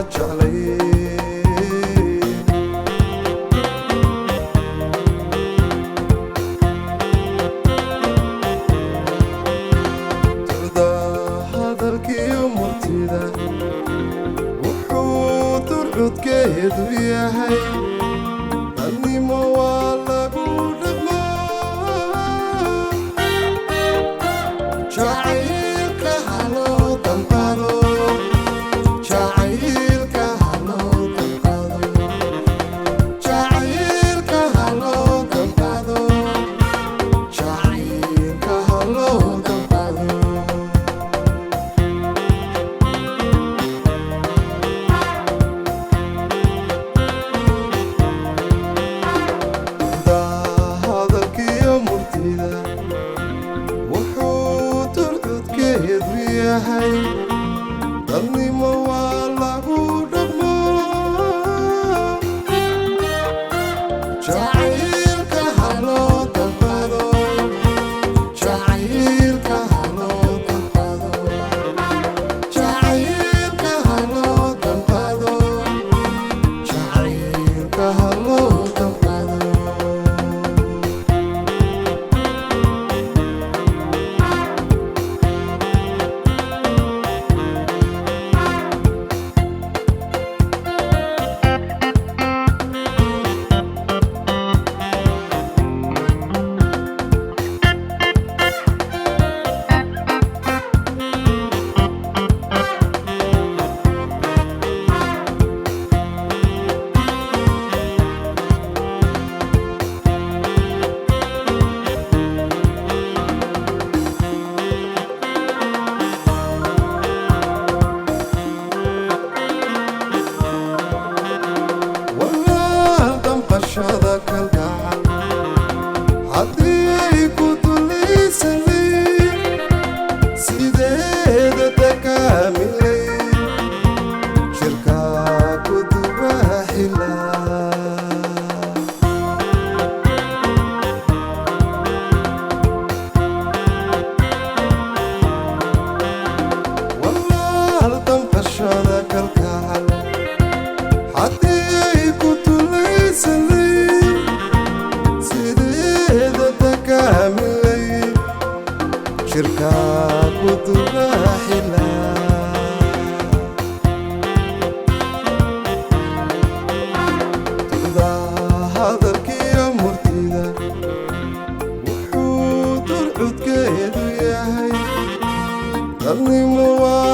Jeclay Ducda hadalkiyo murtida wuxuu durcudkeedu yahay, dadnimo waa lagu dhaqmaa. Jacaylka haloo damqado, jacaylka haloo damqado, jacaylka haloo damqado, jacaylka haloo damqado. Ducda hadalkiyo murtida wuxuu durcudkeedu yahay, dadnimo waa lagu dhaqmaa. Jacaylka haloo damqado, jacaylka haloo damqado, jacaylka haloo damqado, jacaylka haloo damqado. Walaal, damqashada kalgacal haddii ay ku dulaysanay, sideeda takaamilay jirkaa ku dubaaxila. Walaal, damqashada kalgacal haddii ay ku dulaysanay, sideeda takaamilay jirkaa ku dubaaxila. Ducda hadalkiyo murtida wuxuu durcudkeedu yahay, dadnimo waa